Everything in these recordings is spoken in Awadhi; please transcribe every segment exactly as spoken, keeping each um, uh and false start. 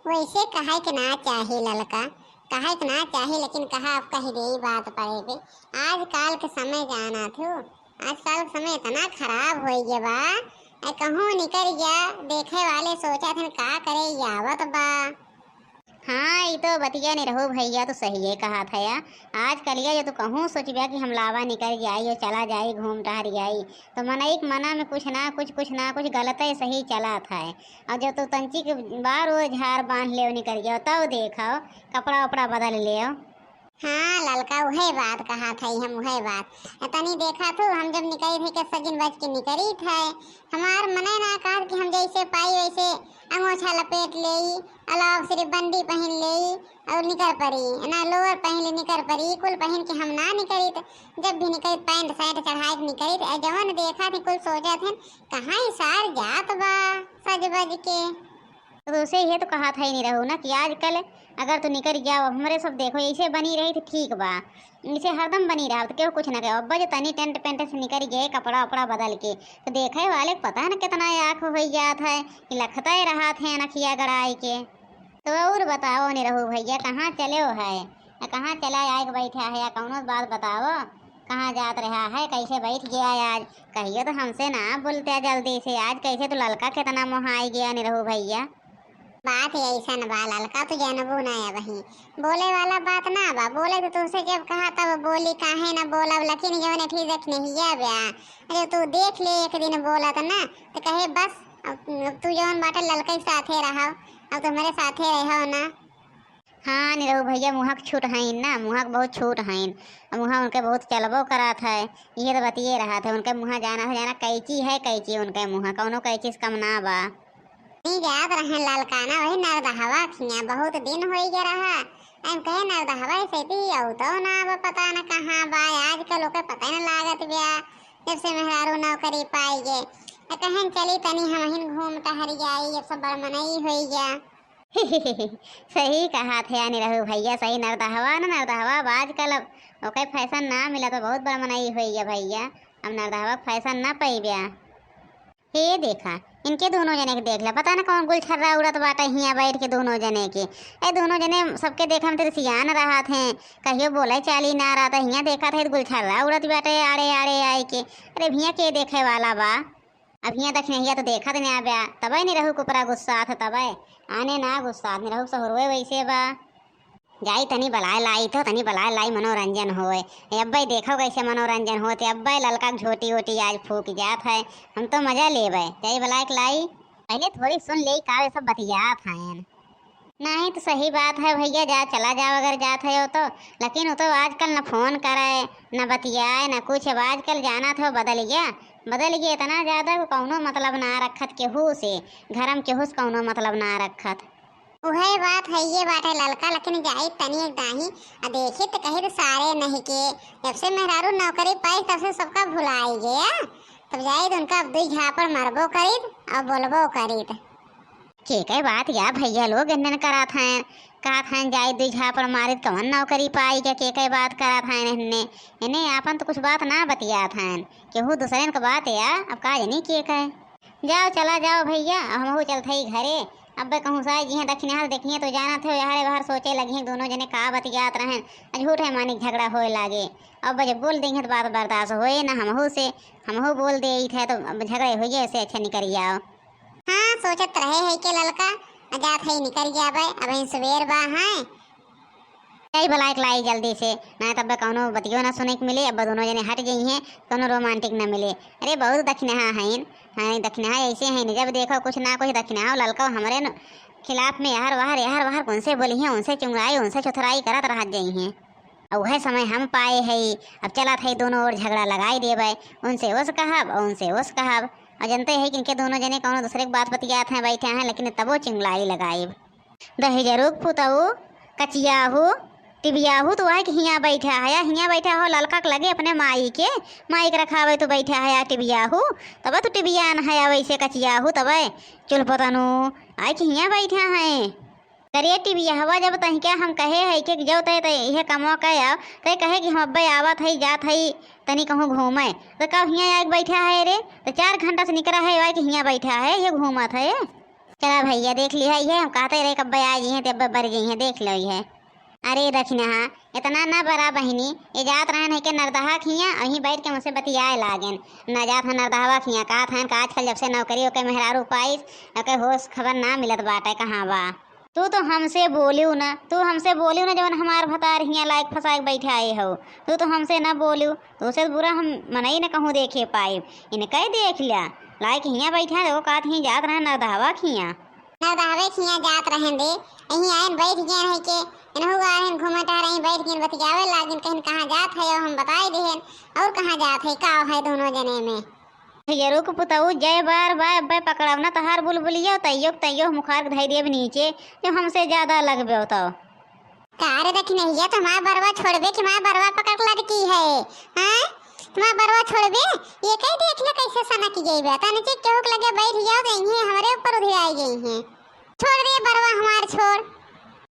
वैसे कहे के ना चाही ललका, कहे के ना चाही, लेकिन कहा अब कह दे ई बात पड़े पे। आजकल के समय जाना थू, आजकल के समय इतना खराब हो गया बा। ए, कहूँ निकल गया, देखे वाले सोचा थे का करे, ई आवत बा। हाँ, ई तो बतिया निरहू भैया तो सहिए कहत हया। आजकलिया जो तू कहूँ सोचब्या कि हम लावा निकल जाई और चला जाई, घूम टहर जाई, तो मनई के मना में कुछ ना कुछ, कुछ ना कुछ गलते सही चलत है। और जब तू तंची के बार वो झार बांध लेव निकल जाओ, तब देखो कपड़ा उपड़ा बदल लेव। हाँ ललका, उहे बात कहत हई हम, उहे बात। आ तनी देखा थू, हम जब निकरी थे के सजिन बज के निकरी थे, हमार मने ना कहत कि हम जैसे पाई वैसे अंगोछा लपेट लेई, अलाव सिर्फ बंडी पहन लेई और निकर परी, ना लोअर पहन ले निकर परी, कुल पहन के हम ना निकरी। त जब भी निकरी पैंट शर्ट चढ़ाई के निकरी, त जवन देखा थे कुल सोचा थे कहाँ ई सार जात बा सज बज के। तो उसे ये तो कहा था ही नहीं रहू ना कि आजकल अगर तू निकल जाओ, अब हमरे सब देखो ऐसे बनी रही तो ठीक बा, ऐसे हरदम बनी रहा तो केहू कुछ ना कहे। अब जो तनी टेंट पेंट से निकल गए कपड़ा उपड़ा बदल के, तो देखे वाले के पता न कितना आँख हो जात है कि लखता ही रहा थे अनखिया गड़ाई के। तो और बताओ निरहू भैया, कहाँ चले हो है, या कहाँ चला आए के बैठा है, या कौनो बात बताओ, कहाँ जात रहा है, कैसे बैठ गया है आज? कहियो तो हमसे ना बोलते जल्दी से, आज कैसे तू ललका कितना मोहाई गया निरहू भैया। बात ऐसन बा ललका, तू जानबू ना अबही। बोले वाला बात ना बा, बोले तो तुझसे जब कहा तब बोली, काहे ना बोलब, लेकिन जौन एठी देख नहीं ब्या, अरे तू देख ले एक दिन बोलत ना, तो कहे बस अब, अब तू जौन बाटे ललका के साथे रहो, अब तो हमारे साथे रहो ना। हाँ निरहू भैया, मुँहक छूट हईन ना, मुँहक बहुत छूट हईन। अब मुँह उनके बहुत चलबो करत है, ये तो बतिये रहत है, उनके मुँह जाना है, जाना कैची है, कैची उनके मुँह, कौनो कैची से कम ना बा। नहीं जात रहन ललका ना, वही नरदहवा खिया बहुत दिन होई गया रहा। हम कहे नरदहवा से भी औ तो ना बा, पता न कहाँ बा, आजकल ओके पता न लागत ब्या, जब से मेहरारू नौकरी पाई गे। त कहन चली तनी हमहिन घूम टहर जाई, जब सब बड़ मनई होई गया। सही कहा थे निरहू भैया, सही नरदहवा ना, नरदहवा बा आजकल, अब ओके फैशन ना मिला तो बहुत बड़ मनई होई गया भैया, अब नरदहवा फैशन ना पैब्या। हे देखा, इनके दोनों जने के देख ला, पता न कौन गुलछर्रा उड़त बाटे हियाँ बैठ के दोनों जने के। ए दोनों जने सबके देखा में तेरे सियान रहत हैं, कहियो बोले चाली ना रहत है, हियाँ देखत है गुलछर्रा उड़त बाटे आड़े आड़े आए के। अरे भैया के देखे वाला बा? अब हियाँ दखिनहिया तो देखत ना ब्या, तबे निरहू के ऊपरा गुस्सात है, तबे आने ना गुस्सात, निरहू के सहुरवे वैसे बा। जाई तनी बलाए लाई तो, तनी बलाए लाई, मनोरंजन होए। ए अब्बे देखो कैसे मनोरंजन होत है, अब्बे ललका के झोटी ओटी आज फूक जात है, हम तो मजा लेबे। जाई बलाए के लाई। पहले थोड़ी सुन ले का वे सब बतियात हैं। नहीं तो सही बात है भैया, जा चला जाओ अगर जात है तो, लेकिन वो तो आजकल न फोन करे, न बतियाए, न कुछ। अब आजकल जाना था बदल गया, बदल गया इतना ज्यादा कि कौनो मतलब ना रखत केहू से, घर में केहू से कौनो मतलब ना रखत। उहे बात है, ये बात है ललका, लेकिन जाई तनी एक दाही आ देखी त कही त सारे नहीं के, जब से मेहरारू नौकरी पाई तब से सबका भुलाई गया। तब जाई त उनका अब दुई झापड़ मारबो करीत और बोलबो करीत। के के बात या भैया लोग एन्ने करत हैं, कहत हैं जाई दुई झापड़ मारित कवन नौकरी पाई के, के के बात करत हैं एन्ने, एन्ने आपन तो कुछ बात ना बतियात हैं, केहू दूसरे के बात या अब का जनी के के। जाओ, चला जाओ भैया, अब हमहू चलत हई घरे। अब्बे कहूँ साई जी हैं दखिनहा देखिए तो जानत हो, यहरे बाहर सोचे लगी हैं दोनों जने का बतियात रहन। आ झूठे मानिक झगड़ा होए लागे। अब जब बोल देंगे तो बात बर्दाश्त होए ना हमहू से, हमहू बोल दे थे तो अब झगड़े होइए, से अच्छा निकल जाओ। हाँ, सोचत रहे है के ललका, आ जात है निकल जाबे, अब ही सवेर बा है। जाई बलाए के लाई जल्दी से, ना तब कौनो बतियो ना सुने के मिले। अब दोनों जने हट गई हैं, कौनो रोमांटिक ना मिले। अरे बहुत दखिनहा हैं, हाँ दखिनहा ऐसे हैं, जब देखो कुछ ना कुछ दखिनहा ललका हमरे न-, खिलाफ में यहर वहर यहर वहर उनसे बोली हैं, उनसे चुंगराई उनसे चुथराई करत रहत जाई हैं। और वह समय हम पाए है, अब चलत है दोनों ओर झगड़ा लगाई देबे, उनसे ओस कहब और उनसे ओस कहब। और जनते है कि इनके दोनों जने कौनो दूसरे के बात बतियात हैं बैठे हैं, लेकिन तबो चिंगलाई लगाइब। दहिजरू के पुतऊ, कचियाहू, टिबियाहू, तू आए के हियाँ बैठा है, हियाँ बैठा हो ललका के लगे अपने माई के, माई के रखावे तू बैठा है टिबियाहू, तब तू टिबियान है वैसे कचियाहू, तब चुलपतनू आए के हियाँ बैठा है। करे टिबियाहवा, जब तही क्या हम कहे है कि जो तय तय यह कमवा के आओ, तय कहे कि हम अब्बे आवत है जात है तनी कहूँ घूमे, तो कब हियाँ आए के बैठा है रे? तो चार घंटा से निकरा है आए के हियाँ बैठा है, ये घूमत है। चला भइया, देख लिहा, इहे हम कहते रहे, कब्बे आ जइहें, ते अब्बे बर जइहें, देख लो इहे। अरे दखिनहा, इतना न बरा बहिनी, ये जात रहन है के नरदहा खिया, वहीं बैठ के उनसे बतियाए लागेन। न जात है नरदहवा खिया, कहत हन कि आजकल जब से नौकरी ओके मेहरारू पाइस, ओके होश खबर ना मिलत बाटे, कहाँ बा। तू तो हमसे बोलियो ना, तू हमसे बोलियो ना, जवन हमार भतार हियाँ लाइक फंसाए के बैठाए हो। तू तो हमसे ना बोलियो, तू से बुरा हम मनई न कहूँ देखे पाइब। इनके देख लिया, लाइक हियाँ बैठा है, वो कहत ही जात रहे नरदहवा खिया। नरदहवे खिया जात रहन दे, यहीं आयन बैठ गए रहे के, इनहु आयन घूमे टहरे, यहीं बैठ गए, बतियावे लागिन, कहिन कहाँ जात है, हम बताए देहन, और कहाँ जात है, का है दोनों जने में। यरुक पुतऊ जय बार बाय अब्बे पकड़ब ना तोहार बुलबुलिया, तैयो के तैयो मुखार के धई देब नीचे, जो हमसे ज्यादा लगबे तो। का रे दखिनहिया, तुम्हार बरवा छोड़बे कि हमार बरवा पकड़ के लटकी है, हाँ? तुम्हार बरवा छोड़बे? ये कई देख ले कैसे सनक गई बे। तनी चीज केहू के लगे बैठ जाओ तो इन्हें हमरे ऊपर उधियाई गई हैं। छोड़ रे बरवा हमार, छोड़।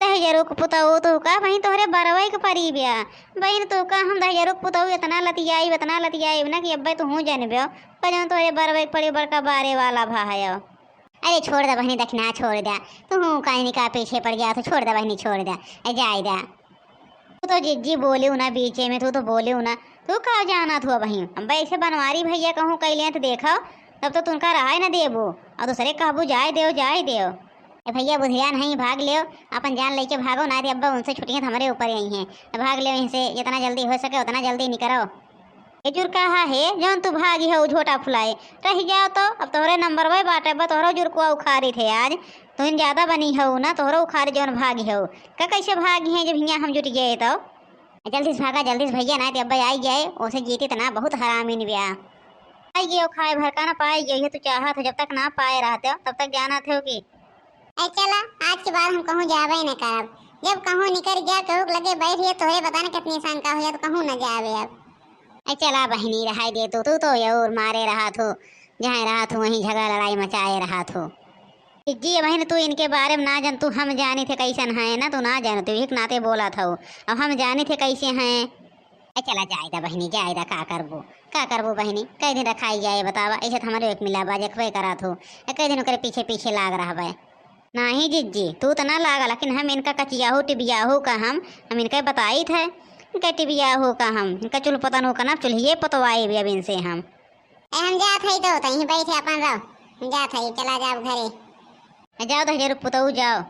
दहिजरुक पुतऊ तू का बहिन तोहरे बरवई के परी ब्या। बहिन तू का हम दहिजरुक पुतऊ इतना लतियाई, इतना लतियाई ना कि अब्बे तू हूँ जनब्यो। पर जौन तोहरे बरवई के परी बड़का बारे वाला भा है। अरे छोड़ दे बहिनी दखिना, छोड़ दे। तू हूँ काहे निका पीछे पड़ गया, तो छोड़ दे बहिनी, छोड़ दे। ए जाए दे। तू तो जिज्जी बोलियो ना बीचे में, तू तो बोलियो ना। तू का जानत हुआ बहिन, अब्बे ऐसे बनवारी भइया कहूँ कैले तो देखो, तब तो तुनका रहाई ना देबो। और दूसरे कहबू जाए देव, जाए देव। ए भइया, बुधिया नहीं, भाग लेव, अपन जान लेके भागो, ना रे अब्बा उनसे छुट्टियाँ तो हमरे ऊपर आई हैं। तो भाग लेव इनसे, जितना जल्दी हो सके उतना जल्दी निकरो। ए जुर कहा है, जौन तू भागी हो झोटा फुलाए, रह जाओ तो, अब तोहरे नंबर वे बाटे, अब्बा तोहरो जुरकुआ उखारी थे आज, तुम ज्यादा बनी हो ना, तोहरो उखारी जौन भागी हो। का कैसे भागी हैं जब हियाँ हम जुट गए तो? जल्दी से भागा, जल्दी से भइया, ना तो अब्बा आई गए, ओसे जीती तो ना, बहुत हरामी निब्या। आई गयो खाए भर का ना पाए गयो, ये तो चाहत हो, जब तक ना पाए रहते हो, तब तक जानत हो कि। ऐ चला, आज के बाद हम कहूँ जाबे न करब। जब कहूँ निकर गया, कहूँ के लगे बैठ गया, तोहरे पता न कितनी शंका हो जाए, तो कहूँ न जाबे अब। ऐ चला बहिनी, रहाई दे तू, तू तो और मारे रहत हो, जहाँ रहत हो, वहीं झगड़ा लड़ाई मचाए रहत हो। जी बहिन, तू इनके बारे में ना जान, तू हम जानी थे कैसन है ना, तू ना जान, तू एक नाते बोला था, अब हम जानी थे कैसे हैं। ए, चला जाए दा बहिनी, जाए दा, का करबो, का करबो बहिनी, कई दिन रखाई जाए बतावा, ऐसे तो हमरे एक मिला बा, देखबे करत हो, ए, कई दिन ओकरे पीछे पीछे लाग रहबे। नाही जिज्जी, तू तो ना लागा, लेकिन हम इनका कचियाहू टिबियाहू का हम, हम इनका बताई थे, इनका टिबियाहू का हम, इनका चुलपतन हो का ना, चुल्हिए पतवाई भी अब इनसे हम। ए, हम जात हई तो, तहीं बैठे अपन रहो, हम जात हई, चला जाब घरे। ए, जाओ दहिजरुक पुतऊ जाओ।